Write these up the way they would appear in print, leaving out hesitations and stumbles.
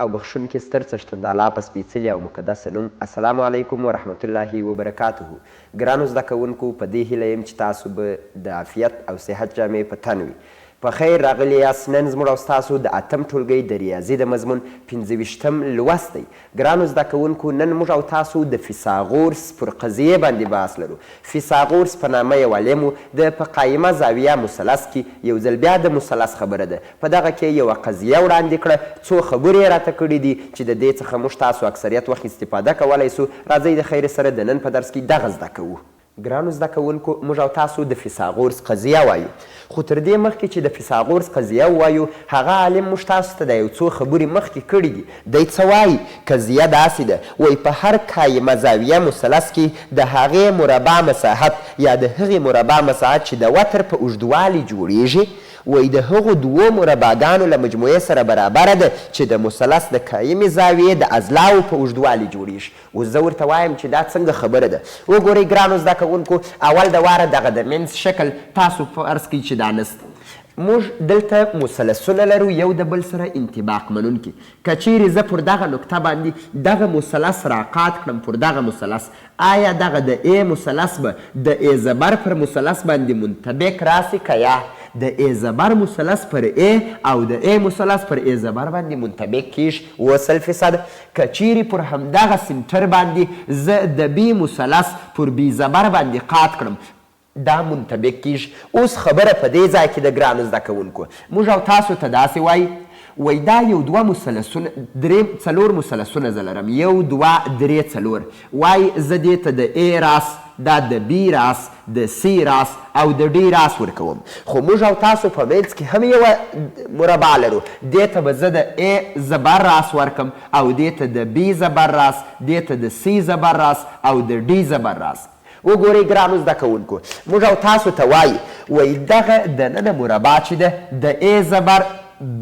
او بخښونکي ستر څښتن تعالی په سپېڅلي او مقدس نوم السلام علیکم ورحمت الله وبرکاته ګرانو زده کوونکو په دې هیله یم چې تاسو به د عافیت او صحت جامې په تن وي. په خیر راغلي یاست نن زموږ او ستاسو د اتم ټولګی د ریاضي د مضمون پنځه ویشتم لوست دی. ګرانو زده کوونکو نن موږ او تاسو د فیثاغورث پر قضیې باندې بحث لرو. فیثاغورث په نامه یو عالم و، ده په قایمه زاویه مثلث کې، یو ځل بیا د مثلث خبره ده، په دغه کې یوه قضیه وړاندې کړه، څو خبرې یې راته کړې دي چې د دې څخه موږ تاسو اکثریت وخت استفاده کولای شو. راځئ د خیر سره د نن په درس کې دغه زده کوو. ګرانو زده کوونکو موږ او تاسو د فیثاغورث قضیه وایو، خو تر دې مخکې چې د فیثاغورث قضیه ووایو، هغه عالم موږ تاسو ته دا یو څو خبرې مخکې کړې دي. دی څه وایي؟ قضیه داسې ده، وایي په هر قایمه زاویه مثلث کې د هغې مربع مساحت یا د هغې مربع مساحت چې د وتر په اوږدوالي جوړېږي، وایي د هغو دوو مربعګانو له مجموعې سره برابره ده چې د مثلث د قایمې زاویې د اضلاعو په اوږدوالي جوړېږي. اوس زه ورته وایم چې دا څنګه خبره ده؟ وګورئ ګرانو زده کوونکو، اول د واره دغه د منځ شکل تاسو فرض کړئ چې دا نشته. موږ دلته مثلثونه لرو یو د بل سره انطباق منونکي. که چیرې زه پر دغه نقطه باندې دغه مثلث راقات کړم پر دغه مثلث، آیا دغه د A مثلث به د A زبر پر مثلث باندې منطبق راسي که یا؟ د A زبر مثلث پر A او د A مثلث پر A زبر باندې منطبق کیږي اووه سل فیصده. که چیرې پر همدغه سنټر باندې زه د بي مثلث پر بي زبر باندې قات کړم، دا منطبق کیږي. اوس خبره په دې ځای کې ده ګرانو زده کوونکو، موږ او تاسو ته داسې وایي، وایي دا یو دوه مثلثونه، درې څلور مثلثونه زه لرم، یو دوه درې څلور، وایي زه دې ته د A راس، دا د بي راس، د سي راس او د ډي راس ورکوم، خو موږ او تاسو په منځ کې هم یوه مربع لرو، دې ته به زه د اې زبر راس ورکم او دې ته د بي زبر راس، دې ته د سي زبر راس او د ډي زبر راس. وګورئ ګرانو زده کوونکو، موږ او تاسو ته وایي، وایي دغه دننه مربع چې ده د اې زبر،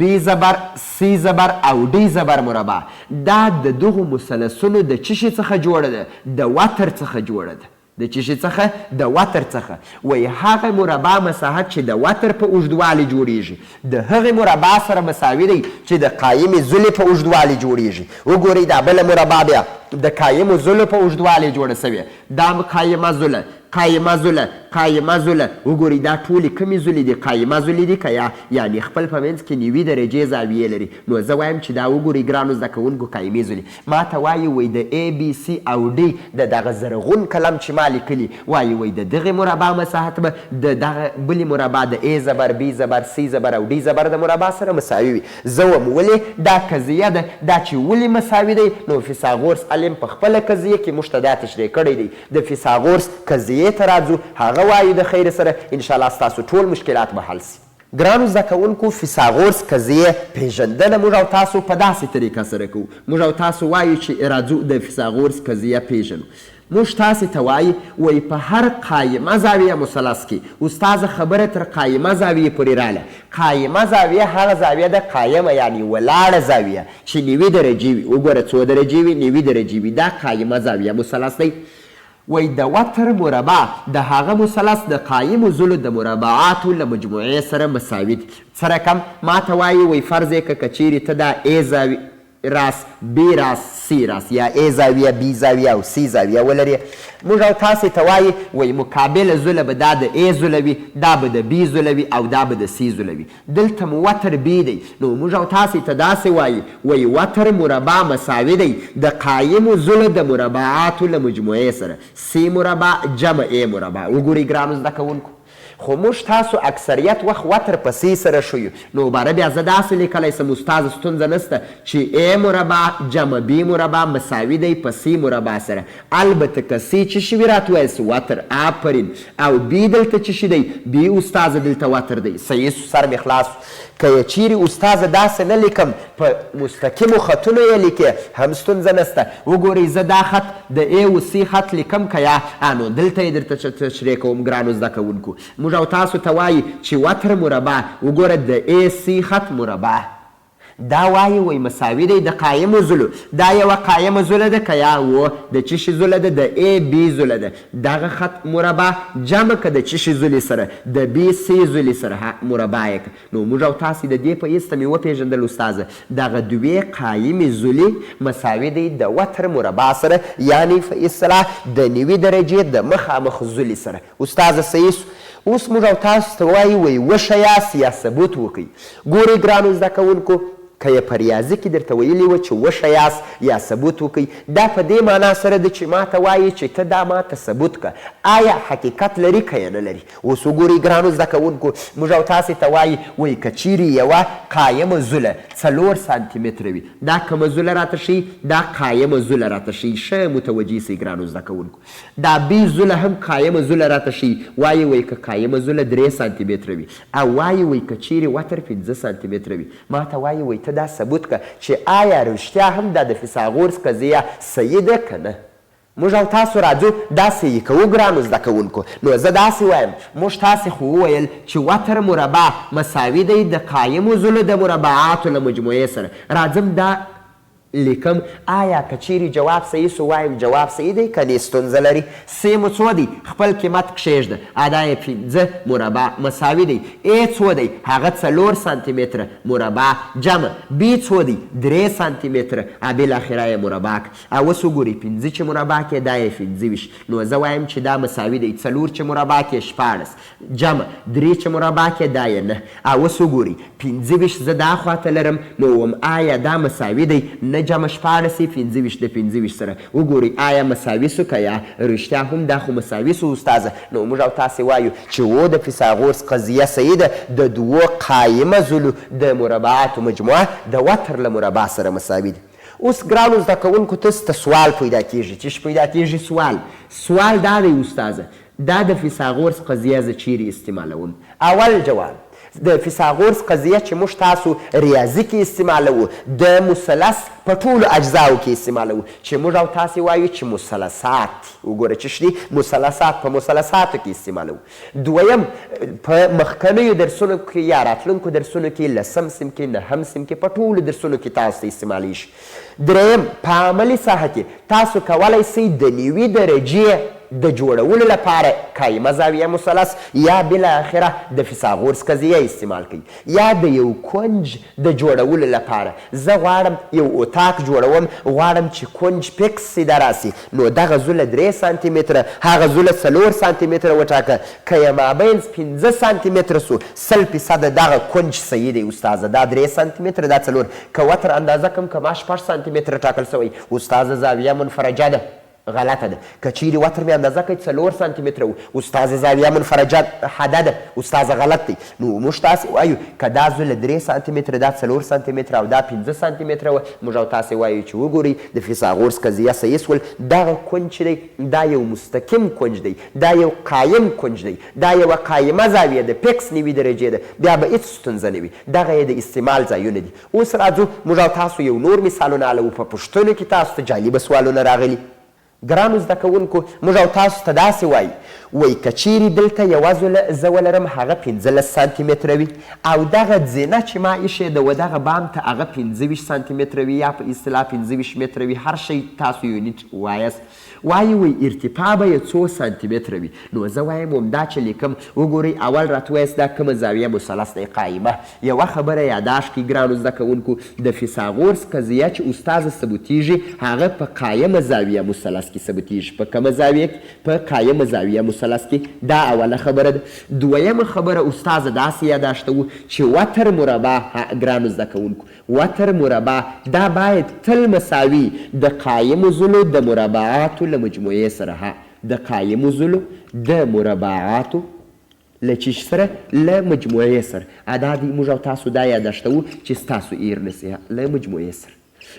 بي زبر، سي زبر او ډي زبر مربع، دا د دغو مثلثونو د چشي څخه جوړه ده؟ د وتر څخه جوړه ده. د چشي څخه؟ د وتر څخه. وایي هغه مربع مساحت چې د وتر په اوږدوالي جوړیږي د هغې مربع سره مساوي دی چې د قایمې ضلع په اوږدوالي جوړیږي. وګورئ دا بله مربع بیا د قایمو ضلعو په اوږدوالي جوړه شوې، دا هم قایمه ضلع، قایمه ضلع، قایمه ضلع. وګورئ دا ټولې کومې ضلعې دي؟ قایمه ضلعې دي که یا؟ یعنې خپل په منځ کې 90 درجې زاویې لري. نو زه وایم چې دا وګورئ ګرانو زده کوونکو قایمې ضلعې ما ته وایي، وایي د A B C او D د دغه زرغون قلم چې ما لیکلي، وایي وایي د دغې مربع مساحت به د دغه بلې مربع د A زبر، B زبر، C زبر او D زبر د مربع سره مساوي وي. زه وم ولې دا قضیه ده، دا چې ولې مساوي دی، نو فیثاغورث عالم په خپله قضیه کې موږ ته دا تشریح کړی دی. د فیثاغورث قضیې ته راځو، هغه وایو د خیر سره انشاءالله ستاسو ټول مشکلات به حل شي. ګرانو زده کوونکو فیثاغورث قضیه پېژندنه موږ او تاسو په داسې طریقه سره کوو. موږ او تاسو وایو چې راځو د فیثاغورث قضیه پېژنو. موږ تاسې ته وایي، وایي په هر قایمه زاویه مثلث کې، استاذه خبره تر قایمه زاویې پورې راله، قایمه زاویه هغه زاویه ده، قایمه یعنې ولاړه زاویه چې 90 درجې وي. وګوره څو درجې وي؟ 90 درجې وي. دا قایمه زاویه مثلث دی. وایي د وتر مربع د هغه مثلث د قایمو ضلعو د مربعاتو له مجموعې سره مساوي دي. څه رقم؟ ما ته وایي، وایي فرض یې که که چیرې ته دا A زاویه راس، B راس، C راس یا A زاویه، B زاویه او C زاویه ولرې، موږ او تاسې ته وایي، وایي مقابله ضلع به دا د A ضلع وي، دا به د B ضلع وي او دا به د C ضلع وي. دلته مو وتر B دی، نو موږ او تاسې ته داسې وایي، وایي وتر مربع مساوي دی د قایمو ضلعو د مربعاتو له مجموعې سره، C مربع جمع A مربع. وګورئ ګرانو زده کوونکو، خو موږ تاسو اکثریت وخت وتر په C سره ښیو، نو باره بیا زه داسې لیکلی سم استاد ستونزه نشته چې A مربع جمع B مربع مساوي دی په C مربع سره. البته که C چې شي وي راته وویل سي وتر، آفرین، او B دلته چې شي دی، B استاد دلته وتر دی. صحیح سو، سر مې خلاص سو. که یې چیرې استاد داسې نه لیکم په مستقیمو خطونو یې لیکې هم ستونزه نشته. وګورئ زه دا خط د A او C خط لیکم که یا، نو دلته یې درته تشریح کوم ګرانو زده کوونکو. موږ او تاسو ته وایي چې وتر مربع، وګوره د A C خط مربع، دا وایي وایي مساوي دی د قایمو ضلعو. دا یوه قایمه ضلع ده که یا وو؟ د چیشي ضلع ده؟ د ای بي ضلع ده. دغه خط مربع جمع که د چیشي ضلع سره؟ د بي سي ضلع سره ها مربع یې که. نو موږ او تاسې د دې په ایسته مې وپېژندل استاذه دغه دوې قایمې ضلعې مساوي دی د وتر مربع سره یعنې په اصطلاح د 90 درجې د مخامخ ضلع سره. استاذه صحیح سو. اوس موږ او تاسو ته وایي وایي وښیاست یا ثبوت وکړئ. ګورئ ګرانو زده کوونکو که یې په ریاضي کې درته ویلي وه چې وښیاست یا ثبوت وکړئ دا په دې مانا سره ده چې ماته وایي چې ته دا ماته ثبوت که آیا حقیقت لري که یې نه لري. اوس وګورئ ګرانو زده کوونکو موږ او تاسې ته وایي وایي که چیرې یوه قایمه ضلع 4 سانتي متره وي دا کومه ضلع راته ښیي؟ دا قایمه ضلع راته ښیي. ښه متوجه سئ ګرانو زده کوونکو. دا بی ضلع هم قایمه ضلع راته ښیي، وایي وایي که قایمه ضلع 3 سانتي متره وي او وایي وایي که چیرې وتر 5 سانتي متره وي، ماته وایي وایي ته دا ثبوت که چې آیا رښتیا هم دا د فیثاغورث قضیه صحیح ده که نه؟ موږ او تاسو راځو دا صحیح کوو ګرانو زده کوونکو. نو زه داسې وایم، موږ تاسې خو وویل چې وتر مربع مساوي دی د قایمو ضلعو د مربعاتو له مجموعې سره. راځم دا لیکم، آیا که چیرې جواب صحیح سو وایم جواب صحیح دی که نی ستونزه لري؟ سي مو څو دی؟ خپل قیمت کښیږده، ادا یې 5 مربع مساوي دی اې څو دی؟ هغه 4 سانتي متره مربع جمع بي څو دی؟ 3 سانتي متره ا بالاخره یې مربع که. اوس وګورئ 5 چې مربع کې دا یې 25، نو زه وایم چې دا مساوي دی 4 چې مربع کې 16 جمع 3 چې مربع کې دا یې 9. اوس وګورئ 25 زه دا خواته لرم نو وم آیا دا مساوي دی 9 جمع 16 یې 25 د 25 سره. وګورئ آیا مساوي سو که یا؟ رښتیا هم دا خو مساوي سو استاذه. نو موږ او تاسې وایو چې و د فیثاغورث قضیه صحیح ده، د دوو قایمه ضلعو د مربعاتو مجموعه د وتر له مربع سره مساوي ده. اوس ګرانو زده کوونکو تاسو ته سوال پیدا کیږي، چې پیدا کیږي سوال، سوال دا دی استاذه دا د فیثاغورث قضیه زه چیرې استعمالوم؟ اول جواب، د فیثاغورث قضیه چې موږ تاسو ریاضي کې استعمالوو د مثلث په ټولو اجزاو کې استعمالوو، چې موږ او تاسې وایو چې مثلثات وګوره چې دي مثلثات په مثلثاتو کې استعمالوو. دویم، په مخکنیو درسونو کې یا راتلونکو درسونو کې لسم سیم کې نهم سیم کې په ټولو درسونو کې تاسو ته استعمالیږي. دریم، په عملي ساحه کې تاسو کولی سئ د 90 درجې د جوړولو لپاره قایمه زاویه مثلث یا بالاخره د فیثاغورث قضیه استعمال کړئ، یا د یو کنج د جوړولو لپاره زه غواړم یو اتاق جوړوم، غواړم چې کنج فکس سیده راسي، نو دغه ضلع 3 سانتي متره هغه ضلع 4 سانتي متره وټاکه، که یې مابین 5 سانتي متره سو 100% دغه کنج صحیح دی استاذه، دا 3 سانتي متره دا 4، که وتر اندازه کم که ما 6 سانتي متره ټاکل سوی استاذه زاویه منفرجه ده، غلطه ده. که چیرې وتر مې اندازه کړئ 4 سانتي متره و استاذه زاویه منفرجه حده ده استاذه غلط دی. نو موږ تاسې وایو که دا ضلع 3 سانتي متره دا 4 سانتي متره او دا 5 سانتي متره وه، موږ او تاسې وایو چې وګورئ د فیثاغورث قضیه صحیح سول، دغه کنج چې دی دا یو مستقیم کنج دی، دا یو قایم کنج دی، دا یوه قایمه زاویه ده، فکس 90 درجې ده، بیا به هیڅ ستونزه نه وي. دغه یې د استعمال ځایونه دي. اوس راځو موږ او تاسو یو نور مثالونه حلوو. په پوښتنو کې تاسو ته جالبه سوالونه راغلي. ګرانو زده کوونکو موږ او تاسو ته داسې وایي وایي که چیرې دلته یوه ضلع زه ولرم هغه 15 سانتي متره وي او دغه ځینه چې ما ایښې ده و دغه بام ته هغه 25 سانتي متره وي یا په اصطلاح 25 متره وي، هر شی تاسو یونیټ وایاست، وایي وایي ارتفاع به یې څو سانتي متره وي؟ نو زه وایم همدا چې لیکم وګورئ اول راته وایاست دا کومه زاویه مثلث دی قایمه. یوه خبره یاداشت کړئ ګرانو زده کوونکو، د فیثاغورث قضیه چې استاذه ثبوتیږي هغه په قایمه زاویه مثلث کې ثبوتیږي. په کومه زاویه کې؟ په قایمه زاویه مثلث کې. دا اوله خبره ده. دویمه خبره استاذه داسې یاداشتوو چې وتر مربع، ګرانو زده کوونکو وتر مربع دا باید تل مساوي د قایمو ضلعو د مربعاتو له مجموعې سره، د قایمو ضلعو د مربعاتو له چیش سره؟ له مجموعې سره. ادا دی موږ او تاسو دا یاداشتوو چې ستاسو ایر نسي، له مجموعې سره.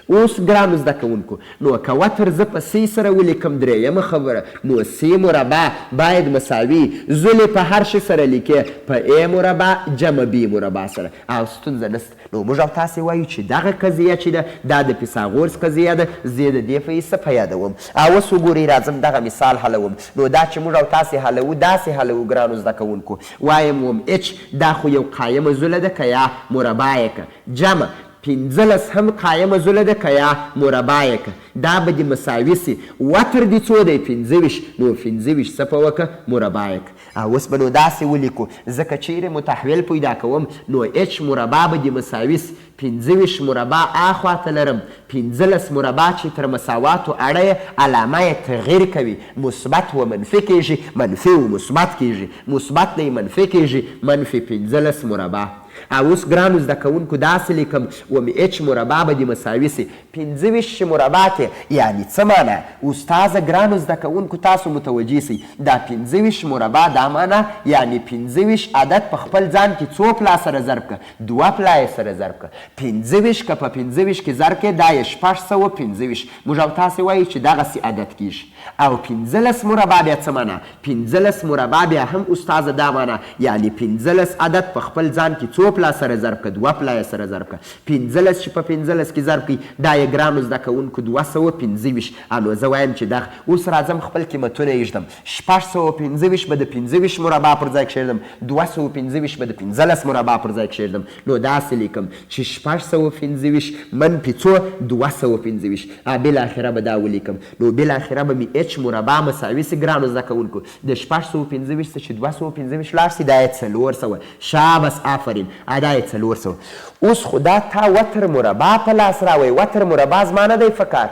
اوس ګرانو زده کوونکو نو که وتر زه په سی سره ولیکم درېیمه خبره، نو سی مربع باید مساوي ضلع په هر شي سره لیکې په ای مربع جمع بی مربع سره، او ستونزه نشته. نو موږ او تاسې وایو چې دغه قضیه چې ده دا د فیثاغورث قضیه ده، زه د دې په حصه په یادوم. او اوس وګورئ راځم دغه مثال حلوم. نو دا چې موږ او تاسې حلوو داسې حلوو ګرانو زده کوونکو، وایم وم اچ دا خو یو قایمه ضلع ده که یا مربع یې که جمع 15 هم قایمه ضلع ده که یا مربع یې که دا به دې مساوي سي وتر دې څو دی 25 نو 25 څه په وکه مربع یې که او اوس به نو داسې ولیکو زه که چیرې متحول پیدا کوم نو اچ مربع به دې مساوي سي 25 مربع آخوا ته لرم 15 مربع چې تر مساواتو اړه یې علامه یې تغییر کوي مثبت و منفي کیږي منفي و مثبت کیږي مثبت نه منفي کیږي منفي 15 مربع. او اوس ګرانو زده کوونکو داسې لیکم وم اچ مربع به دې مساوي سي 25 چې مربع کې یعنی څه معنا استاذه ګرانو زده کوونکو تاسو متوجه سئ دا 25 مربع دا معنا یعنی 25 عدد په خپل ځان کې څو پلا سره ضرب که دوه پلا یې سره ضرب که 25 که په 25 کې ضرب کې دا یې 625 موږ او تاسې وایو چې دغسې عدد کیږي. او 15 مربع بیا څه معنا 15 مربع بیا هم استاذه دا معنا یعنی 15 عدد په خپل ځان کې څو پلا سره ضرب که دوه پلا یې سره ضرب که 15 چې په 15 کې ضرب کړي دا یې ګرانو زده کوونکو 225. نو زه وایم چې دغه اوس راځم خپل قیمتونه ایږدم 625 به د 25 مربع پر ځای کښېږدم 225 به د 15 مربع پر ځای کښېږدم نو داسې لیکم چې 625 منفي څو 225 بالاخره به دا ولیکم نو بالاخره به مې اچ مربع مساوي سي ګرانو زده کوونکو د 625 څخه چې 225 لاړ سي دا یې 400. شابس آفرین دا یې 400. اوس خو دا تا وتر مربع په لاس راوی وتر مربع زما نه دی فکار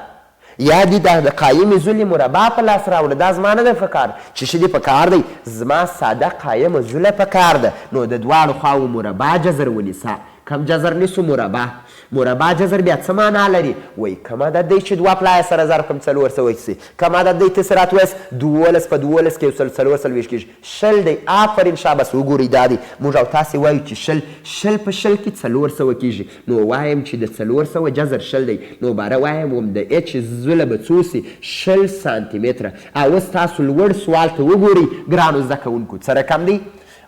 یا دې دا د قایمې ضلع مربع په لاس راوړه دا زما نه دی فکار چې څه دې پکار دی زما ساده قایمه ضلع پکار ده نو د دواړو خواوو مربع جذر ونیسه. کم جذر نیسو مربع مربع جذر بیا څه معنا لري وایي کم عدد دی چې دوه پلا یې سره ضرب کړم 400 سي کم عدد دی ته راته وایاست 12 په 12 کې 144 کېږي 20 دی. آفرین شابس وګورئ دا دی موږ او تاسې وایو چې 20 په 20 کې 400 کېږي نو وایم چې د 400 جذر 20 دی نو باره وایم وم د اچ ضلع به څو سي 20 سانتي متره. او اوس تاسو لوړ سوال ته وګورئ ګرانو زده کوونکو څه رقم دی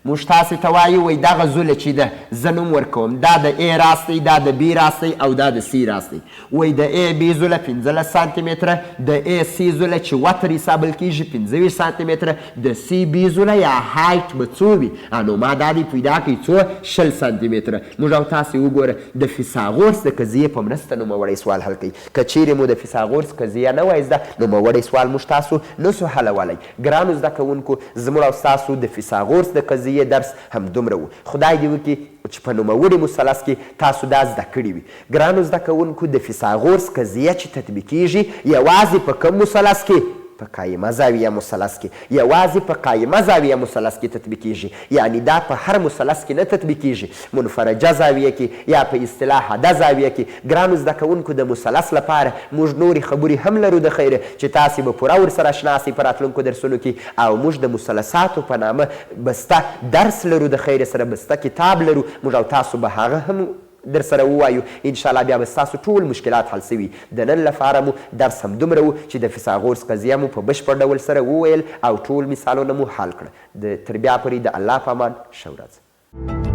موږ تاسې ته وایو وایي دغه ضلع چې ده زه نوم ورکوم دا د ای راس دی دا د بی راس دی او دا د سی راس دی وایي د ای بی ضلع 15 سانتي متره د ای سی ضلع چې وتر حسابل کېږي 25 سانتي متره د سی بی ضلع یا height به څو وي نو ما دا دی پیدا کړي څو 20 سانتي متره. موږ او تاسې وګوره د فیثاغورس د قضیې په مرسته نوموړی سوال حل کوي که چیرې مو د فیثاغورس قضیه نه وای زده نوموړی سوال موږ تاسو نه سو حلولی. ګرانو زده کوونکو زموږ او ستاسو د فیثاغورس د قضیې درس هم دومره و. خدای دې وکړي چې په نوموړي مثلث کې تاسو دا زده کړي وي. ګرانو زده کوونکو د فیثاغورس قضیه چې تطبیقیږي یوازې په کوم مثلث کې په قایمه زاویه مثلث کې یوازې په قایمه زاویه مثلث کې تطبیقیږي یعنی دا په هر مثلث کې نه تطبیقیږي منفرجه زاویه کې یا په اصطلاح حاده زاویه کې. ګرانو زده کوونکو د مثلث لپاره موږ نورې خبرې هم لرو د خیره چې تاسې به پوره ورسره اشنا سئ په راتلونکو درسونو کې او موږ د مثلثاتو په نامه بسته درس لرو د خیره سره بسته کتاب لرو موږ او تاسو به هغه هم در سره ووایو انشاءالله بیا به ستاسو ټول مشکلات حل سوي. د نن لپاره مو درس هم دومره و چې د فیثاغورس قضیه مو په بشپړ ډول سره وویل او ټول مثالونه مو حل کړه. د تر بیا پورې د الله په امان ښه ورځ.